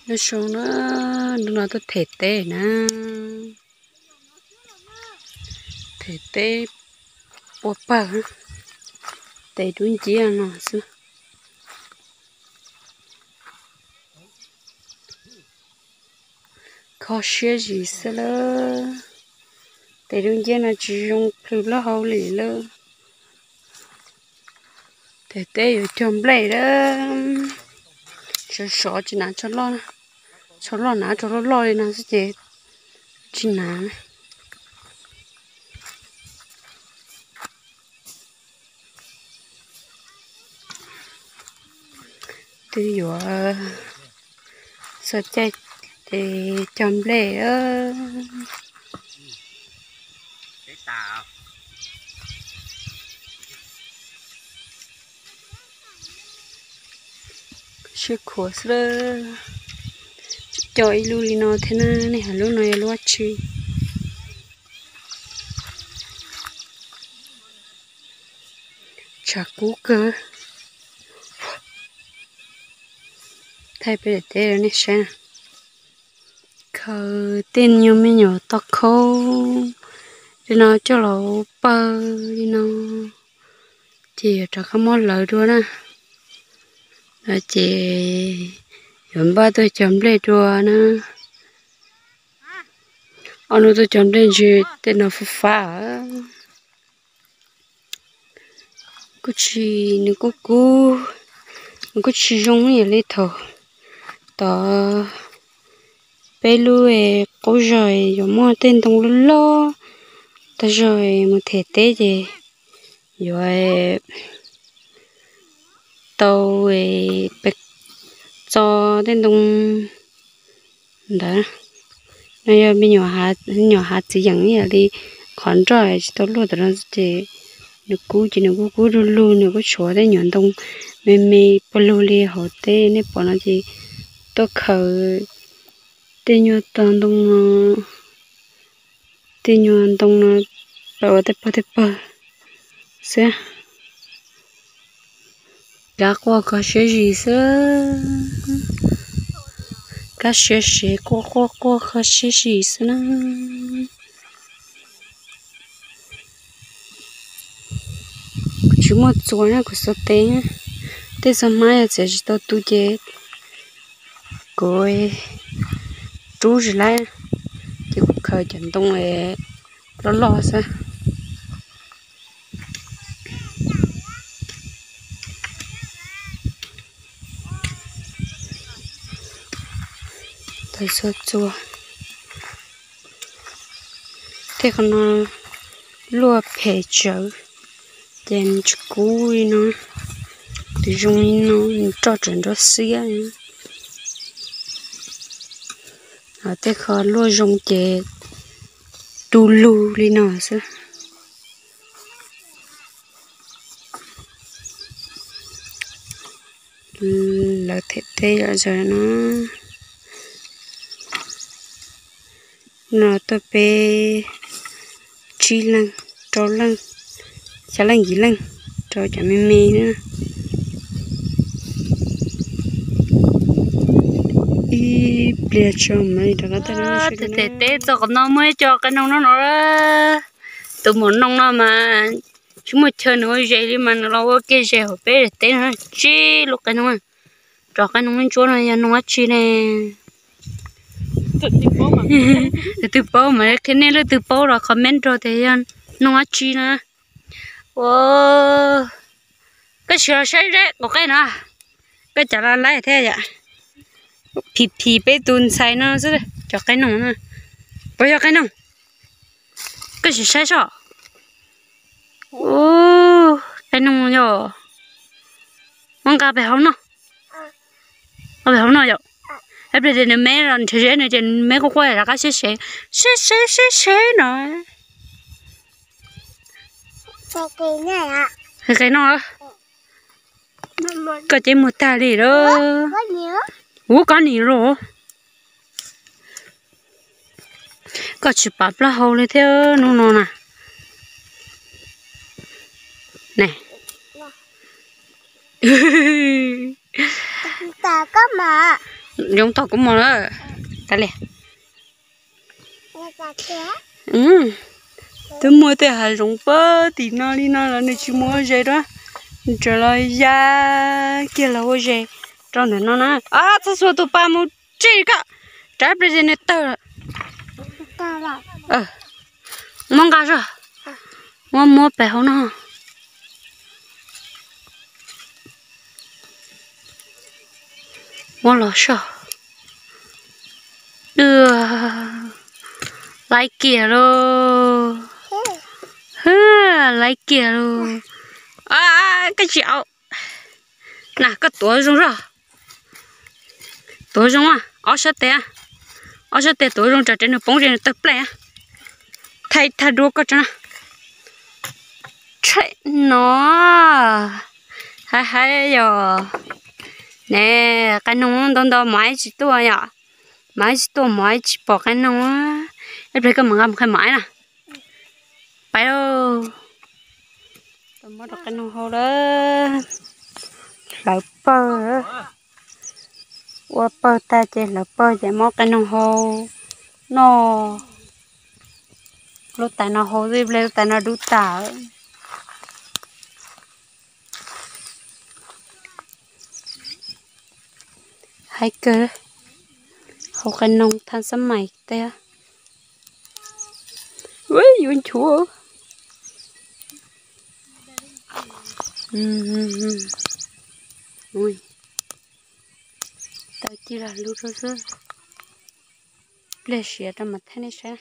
Nyob zoo na, hnub no tuaj them teb na. Them teb ua pawg, tes dub nciab no xwb. Kho siab zis xwb lawm. Tes dub nciab no tsis zoo plhws plaub hau li lawm. Them teb yuav cog nplej lawm. Sov sov tsis hnav tsho loj, tsho loj hnav tsho loj loj li no xwb ces tsis hnav. Twb yuav txog caij ces cog nplej. Siab khuav xwb. Cog ib lub li no thiab na, nej hais lub no yog lub dab tsi? Tshav kub kawg. Thaij peb daim teb rau nej saib na. Khaws tej nyuag me nyuam tau khaub li no coj los pawg li no, ces yuav rov qab muab hlawv dua na. No ces yuav npaj tuaj cog nplej dua na. Ob hnub tuaj cog nplej ntshe tej no fab fab. Kuj tsis, nws kuj kub, nws kuj tsis zoo ib yam li thaum tod. Peb lub qub zog yuav muaj tej ntoo loj loj, tag zog mus them teb ces yuav tau pem txo tej ntoo ntawd. No yog me nyuam hav txiv yeem ib yam li qhov nroj tsis tau luaj tam no ces nws kub ces nws kuj kub lug lug, nws kuj tshuav tej nyuam ntoo me me pawg lug li hauv teb nej pom no ces tuaj khaws tej nyuag tog ntoo no, tej nyuag ntoo no pab ua tej pawg tej pawg xwb. Kab quaj kho siab zis xwb. Kab siab sev quaj quaj quaj kho siab zis xwb na. Kuv tsis muaj txuas na, kuv xuas tes. Tej txoj hmab yog txiav tsis tau tu ces kuv rub tsis laib, ces kuv khaws cov ntoo loj loj xwb. Txhua txhua. Tej qhov no luaj phem tsawv, ces nws tsis kub li no. Twb zoo li no, nws roj tseem nrov xiab. Tej qhov luaj zoo ces tu lug li no xwb. Lawv them teb lawm no. No tuaj peb tsib leeg, rau leej, xya leej yim leej, rau cov me me na. Ib pliag tso mam li rov qab tuaj. Them teb txog qhov no muaj ib co qe noog no no. Tus maum noog no mas tsis muaj chaw nws ua zes li mas nws los ua kiag zes hauv peb daim teb no. Tsib lub qe noog. Cov qe noog ntsuab no yog noog dab tsi ne? Leej twg paub mas qhia nej, leej twg paub los comment rau tias yog noog dab tsi na. Ua, koj sim los saib saib qub qe no, koj cas los laib thiab yom. Phim phim peb tus ntxhais no xwb, cov qe noog no. Puas yog qe noog? Koj sim saib soj. Ua, qe noog yog, muab nqa pem hauv no. Nqa pem hauv no yom. Ib pliag ces nws me los nrhiav zeb nws ces nws me quaj quaj rov qab seb seb, seb seb seb seb no. Qe no. Koj ces muag tag li lawm. Ub, koj nim los. Koj tsis pam plaub hau li thiab hnub no na. Ne. Yoov tog kuv mog lawm. Kav liam. Twb muaj tej hav zoov pab tim no li no los nws tsis muaj ze dua, nws tseem los ya kiag los ua ze rau ntawm no na. Txhob xuas tus pas mus tsij koj, rab ple ze nws tawg lawm. Muab nqa zog, muab muab pem hauv no. Muab los soj. Laib kiag lauj. Laib kiag lauj. Koj tsis au. Na koj tuav zoo zog. Tuav zoo, ob sab tes, ob sab tes tuav zoo tsam nws poob ze nws tawg plej. Thaij thaij duab koj tso na. Tshaj no. Haib haib yog. Ne, qe noog ntau ntau mas ib tsis tuaj yom. Mas ib tsis tuaj mas ib tsis pom qe noog. Ib pliag koj mam nqa mus qhia mam na. Pais lauj. Tau muab rau qe noog hau lawm. Hlawv pawg. Ua pawg tag ces hlawv pawg ces muab qe noog hau noj. Lub tais no hau xwb, ib pliag lub tais no dub tas. Haib kawg, hau qe noog thaj xab mais tej. Yuav nchuav. Tau ci los lug rau xwb. Pliag siav rau mas thaij nej saib.